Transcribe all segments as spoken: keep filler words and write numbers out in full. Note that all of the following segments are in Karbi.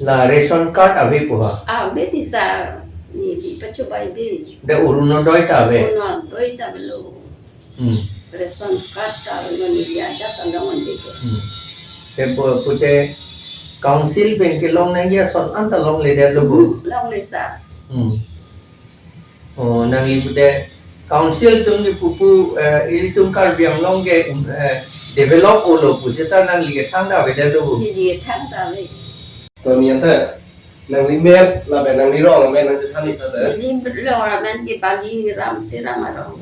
La ration card ave pu ha? Ave ti sir, neli pachobai ave. De Orunodoi ta ave? Orunodoi ta avelo. Hmm. Ration card ta avelo, neli ajat ta longle ke. Hmm. Te pu, pute council pen kelong nangji ason anta longledetlo pu? Hmm, longle sir. Hmm. Oh, nangli pute council atum kepu pu, eh, ilitum Karbi Anglong ke, um, eh, develop olo pu seta nangli kethang ta avedetlo pu? Neli kethang ta ave. To ni ante, nangli men, lapen nangli rong amen nangchethan ik tha te? Neli rong amen ke Bali Ram Teram arong.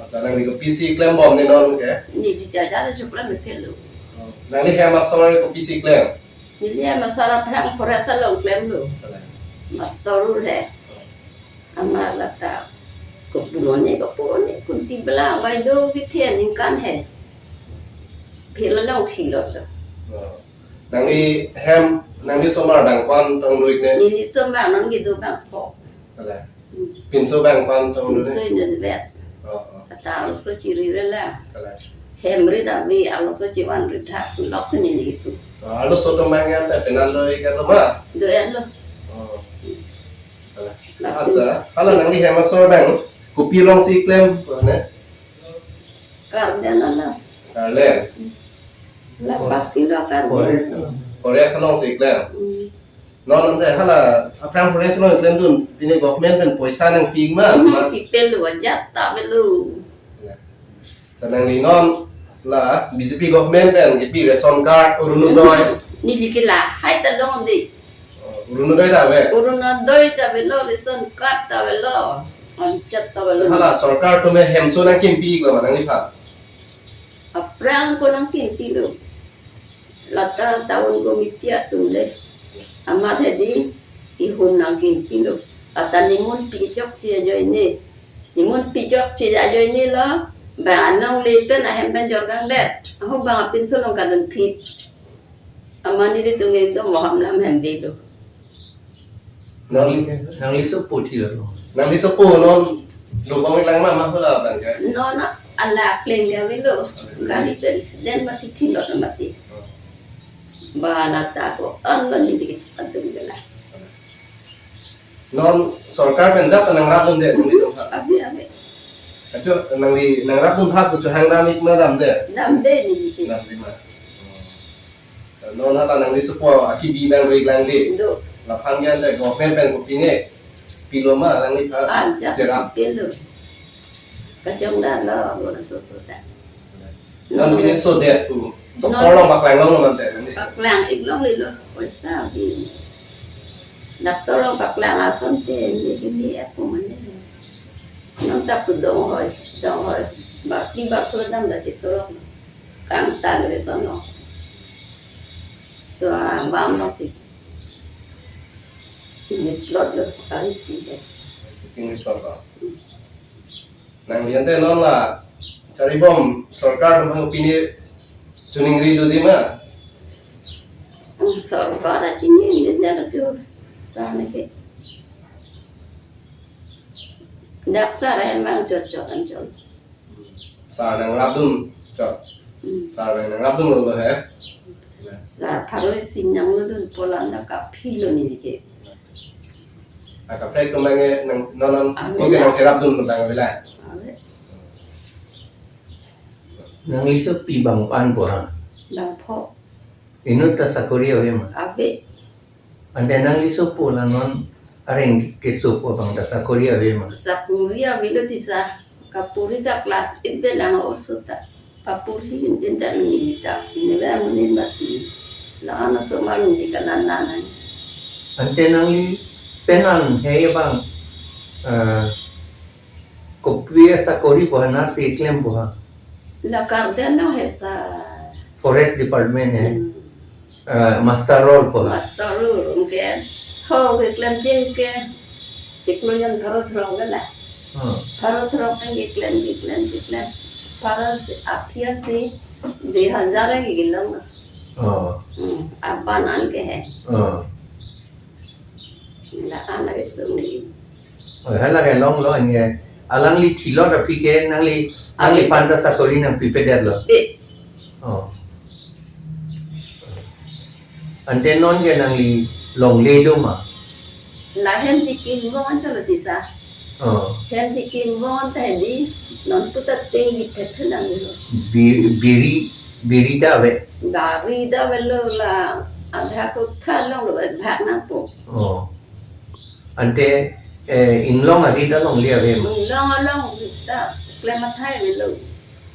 Acha, nangli kopisi klembom ne non ke? Neli jaja le choklemthe lo. Oh, nangli hem asor kopisi klem? Neli hem asor aphrang forest along klemlo. Kalang. Master rule he. Amat lata kopulone, kopulone, kunti belang bai do kethe aningkan he. Phila long thilot lo. Oh. Nangli hem, nangli osomar bang ko-an tong do ik ne? Neli osomar nangkedo bang pho. Kalang. Hmm. Pinso bang ko-an tong do ne? Pinso inut vet. Oh, oh. Kata arloso chiri rela. Kalang. Hem rit ave, arloso chevan rit ha, lok si neli kepu. Oh, arloso atum bang ante penan do ik lo ma? Do-etlo. Oh. Kalang. Lapen acha, hala nangli hem asor bang kopi alongsi klem, ne? Karden ala. Karden. La pasti lo karden. Forest along. Forest alongsi klem. Hmm. Non ante hala aphrang forest along klemdun, pine government pen poisa nangpi ma? Hmm, ma? Pipelo, ajat ta avelo. Ya. Ta nangli non la B J P government pen kepi ration card, Orunodoi. Hmm, neli ke lahai ta longde. Oh, Orunodoi ta ave? Orunodoi ta avelo, ration card ta avelo. Ajat ta avelo. Hala sorkar atum hemso nangkimpi ik lo ma nangliphan? Aphrang ko nangkimpilo. Lata town committee atum le. Amat hedi ihum nangkimpilo. Lata nimun pi chokche ajoine. Nimun pi chokche ajoine lo. Ba anong le pen ahem pen jorgang det. Aho bang apinso along kadun phit. Amat nelitum ke do moham lam hem avelo. Nangli, nangli sopo thilo. Nangli sopo non lubong ilang ma, ma hula bang ke? Non ala klem ke avelo. Kali president masih thilo samati. Oh. Ba lata ko-an lo neli kecil atum ke la. Non sorkar pen ajat nangrapdunde nanglitum ha? Ave, ave. Acho, nangli nangrapdun ha pu chohang dam ik ma damde? Damde neli ke. Damde ma. Oh. Non hala nangli sopo akibi bang ri lang di. Do. Laphan ke ante government pen kopine pilo ma nangliphan? Ajat cherap. Pilo. Kachongdar lo, bola soso ta. Non pine sodet pu. Doctor along paklang long lo ma ante nangli? Paklang ik longlelo. Poisa ave. Doctor along paklang asonte, neli ke ni aku mane. Non ta pu donghoi, donghoi. Bak di bak so dam da chitorok. Kangtan re sono. So, ah, bam lo si. Chiniplot lo, kari pi de. Chiniplot lo. Hmm. Nangli ante non la charibom sorkar atum aphan kopine choningri do di ma? Hmm, sorkar achiningri det ajo. Tane ke. Dak sar hem bang chot chot anchot. Sar nangrapdun chot. Hmm. Sar nangrapdunlo he. Sar pharo isi nanglodun pola dak kaphilo neli ke. Akaprek atum bang ke nang, non non, ave ko ke la. Nangcherapdun bang ave la. Ave. Nangli sopi bang ko-an pu ha? Bang pho. Inut ta sakori ave ma? Ave. Ante nangli sopo la non areng keso pu abang ta sakori ave ma? Sakori avelo ti sir. Kapuri ta class eight belang oso ta. Papuri inventar ni ta. Ini ba munin bati. La ana so malum di kanan nanan. Ante nangli penan he bang, eh, kopi asakori pu ha, nat si klem pu ha? La karden no he sir. Forest Department he. Hmm. Eh, master roll pu ha? Master roll, anke. Ho, keklem ching ke. Chiklo jon pharo throk ke la. Hmm. Pharo throk ke keklem, keklem, keklem. Pharo si, aphia si, dui hajar ke kelong. Oh. Hmm, aban an ke he. Oh. La an lagi sung ni. Oh, hala kelong lo anke. Alangli thilot aphi ke nangli, nangliphan ta sakori nangpipedet lo. Eh. Oh. Ante non ke nangli longle do ma? La hem tikim bong an chalo tisa. Oh. Hem tikim bong an ta hedi non puta ting di thet thet lang lo. Bi-, biri, biri ta ave? Biri ta ave lo la adha kotha longlo adha nangpo. Oh. Ante, eh, inglong arit ta longle ave ma? Inglong along ta klem athai ave lo.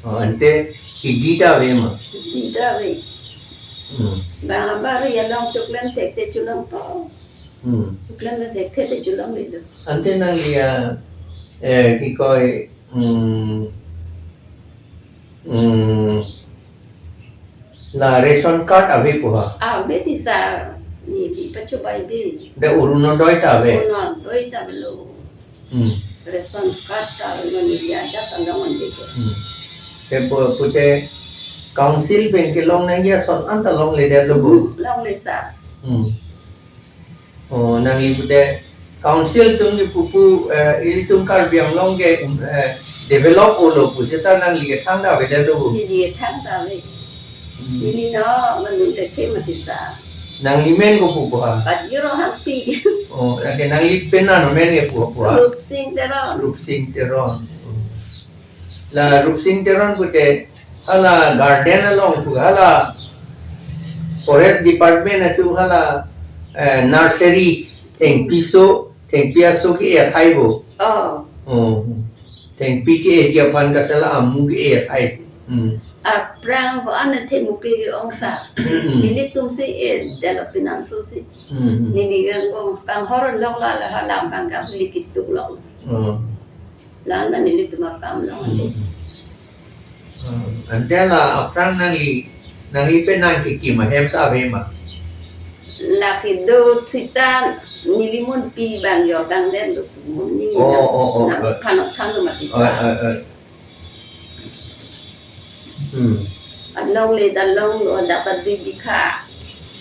Oh, ante hidi ta ave ma? Hidi ta ave. Hmm. Bang abari along choklem thekthe cholongpo. Hmm. Choklem thekthe te cholongle lo. Ante nangli a, eh, kikoi, hmm, hmm, la ration card ave pu ha? Ave tisa, neli pachobai ave. Da Orunodoi ta ave? Orunodoi ta ave lo. Hmm. Ration card ta ave lo, neli ajat ta long ande ko. Hmm. Te pu-, pute council pen kelong nangji ason anta longledetlo bo? Hmm, longle sir. Hmm. Oh, nangli pute council atum ke pupu, eh, ilitum Karbi Anglong ke, um, eh, develop olo pu seta nangli kethang ta avedetlo bo? Neli kethang ta ave. Hmm. Neli no, manu thekthe ma tisa. Nangli men ko pu pu ha? Pajero Hangpi. Oh, lake nangli pen nano men ke pu pu ha? Rupsing Teron. Rupsing Teron. Hmm. La Rupsing Teron pute hala garden along pu hala forest department atum hala, eh, nursery thengpi so, thengpi aso ke-e athai bo? Oh. Oh. Thengpi ke-e ji aphan kasela amu ke-e athai. Hmm. Aphrang ko an themu ke-e ong sir. Hmm. Nelitum si e develop finance si. Hmm. Neli kang kang horon lok la la halam kang kang huli kituk lok. Hmm. La-an ta nelitum akam long ande. Hmm. Hmm. Ante la aphrang nangli, nangli pen nangkekim ahem ta ave ma? Lake do sita neli munpi bang jorkangdet lo, mun ni. Oh, oh, oh, nang oh. Phanok than lo ma tisa. Oh, oh, oh. Hmm. Alongle ta longlo, dapat dui bikha.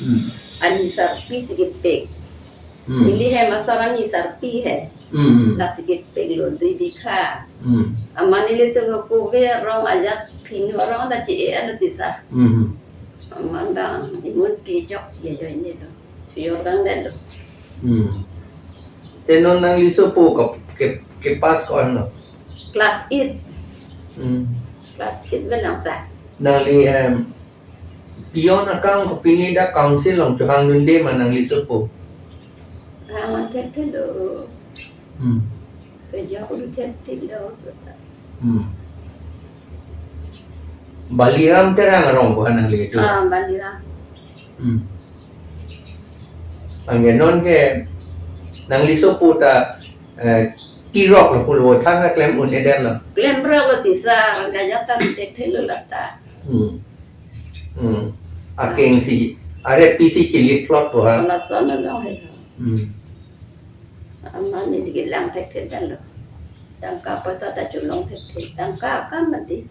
Hmm. Ani sarpi si kepek. Hmm. Neli hem asar ani sarpi he. Hmm, hmm. Lasi kepek lo dui bikha. Hmm. Amat nelitum kove arong ajat phinu arong ta che-e lo tisa. Hmm, hmm. Amat bang imun pi chok che-e ajoine lo. Sujorkangdet lo. Hmm. Te non nangli sopo ke, ke, ke pass ko-an lo? Class eight. Hmm. Class eight ave lang sir. Nangli, em, peon akam ko pini dak council along chohangdunde ma nangli sopo? Hang thekthe lo. Hmm. Kerja ko do thekthe lo seta. Hmm. Baliram Terang arong ko nangli itum? Ah, Baliram. Hmm. Anke non ke nangli sopo ta, eh, tirok lo pulo, thang ta klem un-edet lo? Klemrok lo tisa, kerja ta thekthe lo lata. Hmm. Hmm. Akeng si, arep pi si chilip plot po ha. Lason lo he. Hmm. Amat neli kelang thekthe lo. Tangka paisa ta cholong thekthe. Tangka akam mati.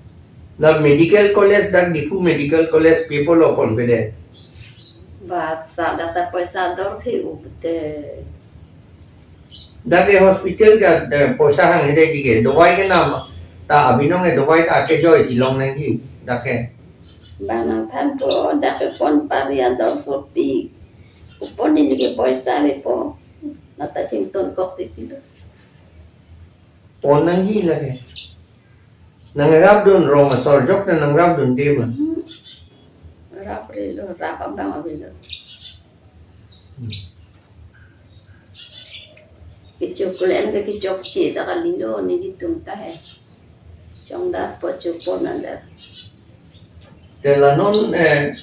La medical college dak Diphu Medical College pi apotlo ponpedet? Ba sa dak ta paisa dor si upte. Dak ke hospital ke, eh, paisa hanghedet ke, dawai ke nam ta abinong ke dawai ta kejoi si long nangji dak ke. Bang nangthan po, dak ke pon pari ador sopi. Upon neli ke paisa avepo. Nata chington kok ti pilo. Pon nangji lake. Nangrapdun, rong asor ajok ta nangrapdunde ma? Hmm. Rapre lo, rap abang ave lo. Hmm. Kechoklem ke kechokche ta kalilo nelitum ta he. Chongdar po chopon andar. Te la non, eh,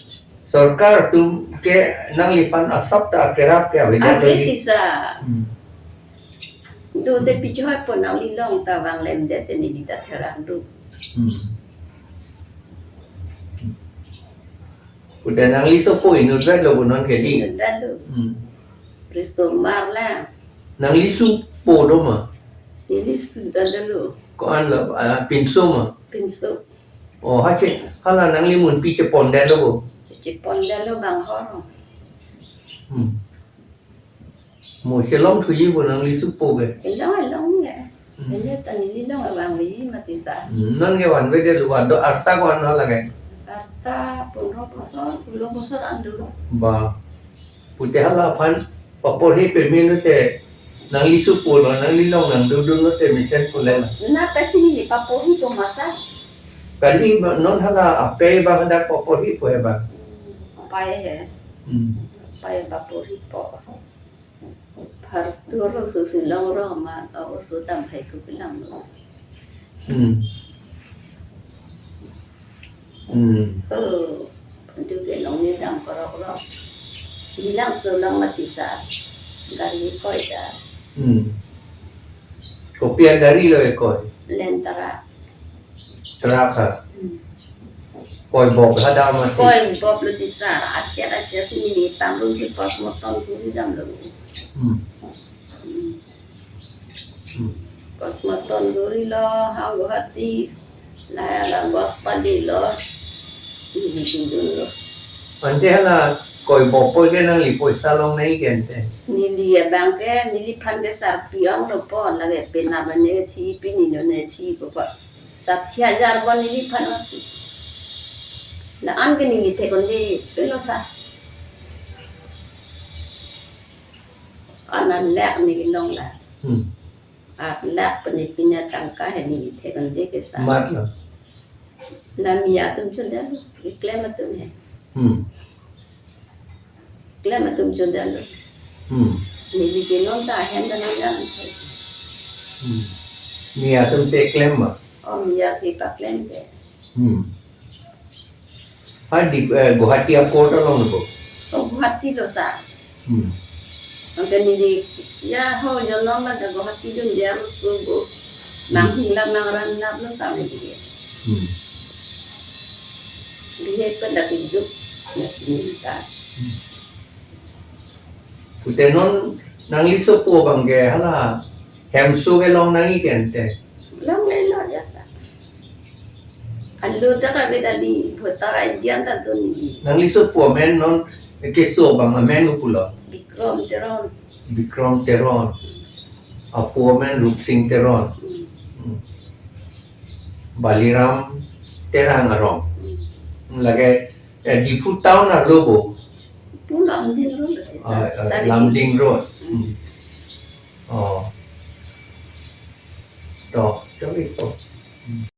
sorkar atum ke nangliphan asap ta kerap ke avedet? Ave lagi tisa. Hmm. Do te pi choi po nangli long ta vanglemdet te neli ta therak do. Hmm. Pute nangli sopo inutvet lo bo non ke di? Inutvet lo. Hmm. Risomar la. Nangli sopo do ma? Neli su ta dolo. Ko-an lo, ah, pinso ma? Pinso. Oh, ha che, hala nangli munpi chepondet lo bo? Chepondet lo bang hor. Hmm. Mo chelong thuji bo nangli sopo ke? Chelong, chelong ya. Hmm. Ele ta neli long abang li mati sa. Hmm, non ke vanvedet lo, do arta ko-an lo lake? Arta pondro bosor, pulo bosor an dolo. Ba. Pute hala aphan paporhi peme lote nangli sopo lo, nangli long nangdodun lote mesen pule la. Na pesi neli paporhipo masa. Kali ma-, non hala apei abang hadak paporhipo he abang. Hmm, apei he. Hmm. Apei paporhipo. Phartur susi long ro ma, o sutam hai ku bilang lo. Hmm. Hmm. Oh, antu ke long ni dam korok ro. Bilang so long mati sa. Gari koi ta. Hmm. Kopi agari lo ekoi? Lentera. Truck ha. Hmm. Koi bok ha dam mati. Koi bok lo tisa. Achet achet si neli tangrum si postmortem kuri dam lo. Hmm. Hmm. Hmm. Postmortem kuri lo, ha Guwahati. La la gos padi lo. Neli pindun lo. Ante hala koi bok poi ke nangli poisa long nai ke ante. Neli abang ke, neliphan ke sarpi ong lo po, lake pena bane thi, pini lo ne thipo po. Sat hajar bon neliphan mati. La an ke neli thekon de, pelo sa. An an lak neli long la. Hmm. At lak pene pina tangka he neli thekon de ke sa. Mat lo. La mi atum chun de lo, klem atum he. Hmm. Klem atum chun de lo. Hmm. Neli ke non ta hem da non jam. Hmm. Mi atum te klem ma? Oh, mi atum te klem ke. Hmm. Ha di, eh, Guwahati airport along lo. Oh, Guwahati lo sa. Hmm. Anke neli ya ho jonom la Guwahati dun dia lo subu. Hmm. Nang hinglap nang ran lap lo sa neli. Hmm. Dia ke dak hidup. Ya, ini ta. Hmm. Pute non nangli sopo abang ke hala hemso ke long nangji ke ante. Long le lo ya ta. Alo ta ka ke tadi voter I D an ta dun neli. Nangli sopo amen non keso abang amen kopi lo? Bikram Teron. Bikram Teron. Apo amen Rupsing Teron. Hmm. Hmm. Baliram Terang arong. Hmm. Lake, eh, Diphu town arlo bo? Pu Lumding Road. Ah, ah, Sari Lumding Road. Hmm. Hmm. Oh. To, chori to. Hmm.